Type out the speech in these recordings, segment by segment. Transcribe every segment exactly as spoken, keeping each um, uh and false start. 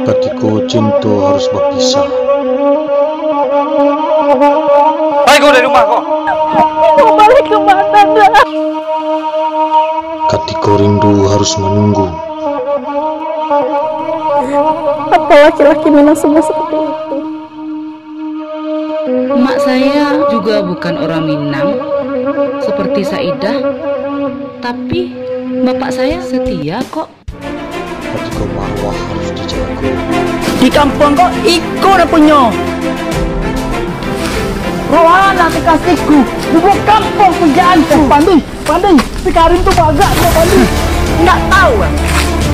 Katiko cinto harus bapisah. Pai kau dari rumah ko! Mau balik ke mana, Nak? Katiko rindu harus manunggu. Apa laki-laki Minang semua seperti itu? Emak saya juga bukan orang Minang seperti Saidah, tapi bapak saya setia kok. Katiko maruah harus dijago. Di kampuang ko iko nan punyo. Rohana kekasihku, bubuak kampuang pujaanku. Pandi, Pandi, si Karim tu bagak tu, Pandi. Ndak tahu, ah.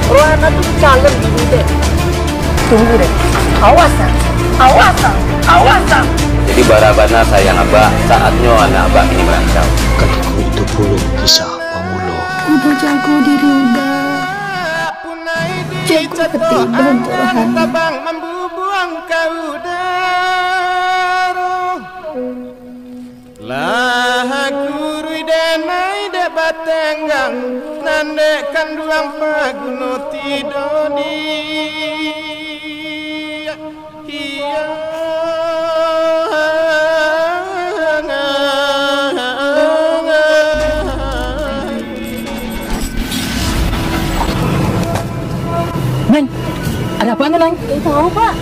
Rohana tu calon bini dek. Tunggu dek. Awas, ah. Awas, ah. Awas, ah. Jadi, bara bana sayang abak, saatnyo anak abak kini marantau. Katiko itu pulo kisah pamulo. Uda jago diri Uda. Jago hati Uda untuak Rohana. Lah guruih denai dek batenggang, nan dek kanduang paguno tido di. Neng, ada apa, Neng? Tidak tahu, Pak.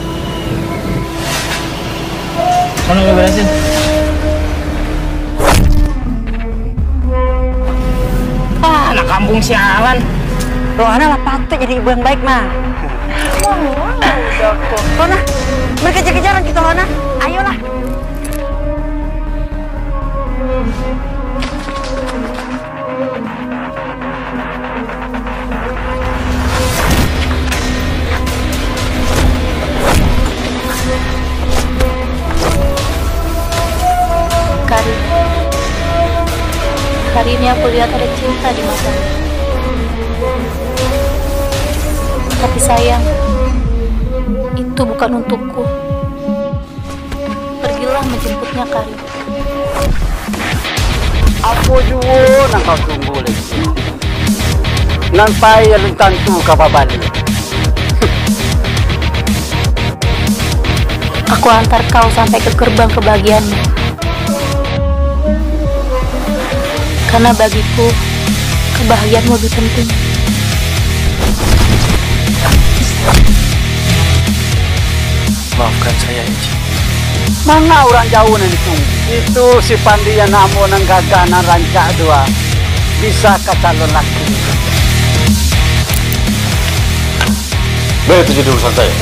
Sono, gue beresin. Ah, anak kampung sialan. Rohana lah patut jadi ibu yang baik, mah. Rohana, berkejar-kejaran kita, Rohana. Ayolah. Karin. Hari ini aku lihat ada cinta di matamu. Tapi sayang, itu bukan untukku. Pergilah menjemputnya, Karin. Apo juo nan kau tunggu lai? Nan pai alun tantu ka babaliak. Aku antar kau sampai ke gerbang kebahagiaanmu. Karena bagiku, kebahagiaanmu lebih penting. Maafkan saya, Eji. Manga urang jauah nan ditunggu? Itu si Pandi nan namo nan gagah nan rancak tu, ah. Bisa ka calon laki. Biar itu jadi urusan saya.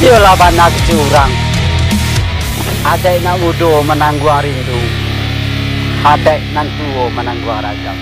Iyolah bana kecek urang, adaik nan mudo manangguang rindu, adaik nan tuo manangguang ragam.